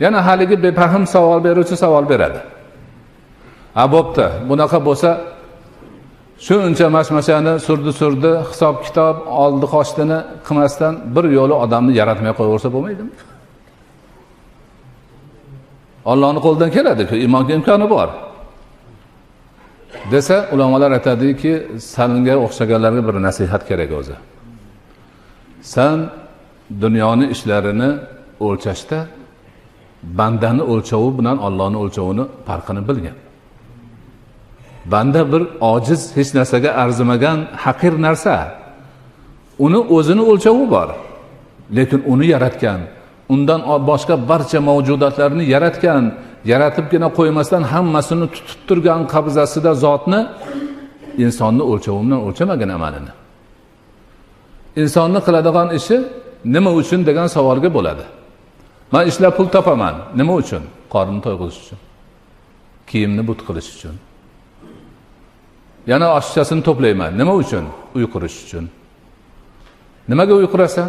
Yana haligi befahm savol beruvchi savol beradi. Ha bo'pti, bunaqa bo'lsa shuncha mashmashani surdi, hisob kitob oldi qochdini qilmasdan bir yo'li odamni yaratmay qo'yaversa bo'lmaydimi? Allohning qo'lidan keladi-ku, iymonga imkoni bor. Desa ulamolar aytadiki, sanga o'xshaganlarga bir nasihat kerak o'zi. Sen dunyoni ishlarini o'lchashda bandani o'lchovi bilan Allohning o'lchovini farqini bilgin. Banda bir ojiz, hech narsaga arzimagan haqir narsa. Uni o'zini o'lchovi bor. Lekin uni yaratgan, undan boshqa barcha mavjudotlarni yaratgan, yaratibgina qo'ymasdan hammasini tutib turgan qabzasida zotni insonni o'lchovi bilan o'lchamagan amalini. Insonni qiladigan ishi nima uchun degan savolga bo'ladi. Men ishlab pul topaman, nima uchun? Qornini to'yg'izish uchun. Kiyimni but qilish uchun. Yana oshchasini to'playman, nima uchun? Uy qurish uchun. Nimaga uy qurasan?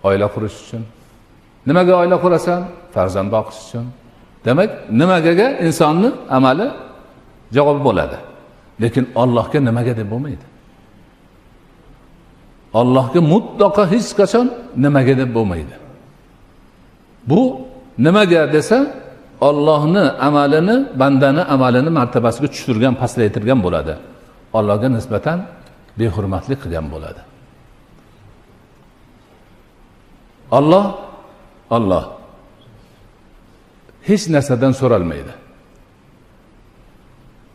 Oila qurish uchun. Nimaga oila qurasan? Farzand boqish uchun. Demak, nimagaga insonni amali javob bo'ladi. Lekin Allohga nimaga deb bo'lmaydi. Allohga mutlaqo hech qachon nimaga deb bo'lmaydi. Bu nimaga desa, Allohni amalini, bandani amalini martabasiga tushirgan, pastlaytirgan bo'ladi. Allohga nisbatan behurmatlik qilgan bo'ladi. Alloh hech narsadan so'ralmaydi.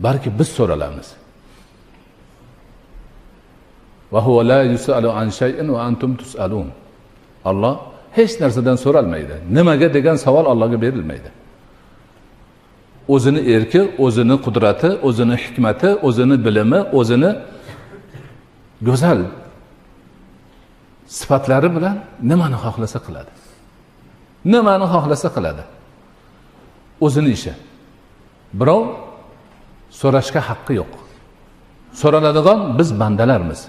Balki biz so'ralamiz. Va huwa la yusalu an shay'in va antum tusalun. Alloh hech narsadan so'ralmaydi. Nimaga degan savol Allohga berilmaydi. O'zini erki, o'zini qudrati, o'zini hikmati, o'zini bilimi, o'zini go'zal sifatlari bilan nimani xohlasa qiladi. Nimani xohlasa qiladi. O'zini ishi. Birov so'rashga haqqi yo'q. So'raladigan biz bandalarmiz.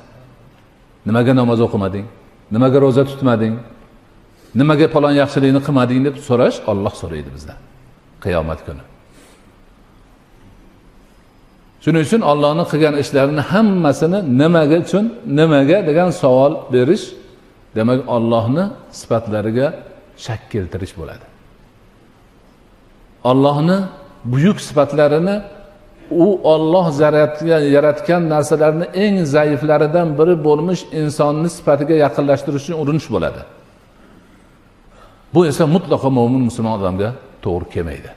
Nimaga namoz o'qimading? Nimaga ro'za tutmading? Nimaga falon yaxshilikni qilmading deb so'rash Alloh so'raydi bizdan qiyomat kuni. Shuning uchun Allohning qilgan ishlarini hammasini nimaga uchun, nimaga degan savol berish, demak Allohning sifatlariga shak keltirish bo'ladi. Allohning buyuk sifatlarini u Alloh yaratgan narsalarni eng zaiflaridan biri bo'lmish insonni sifatiga yaqinlashtirish uchun urinish bo'ladi. Bu esa mutlaqo mo'min musulmon odamga to'g'ri kelmaydi.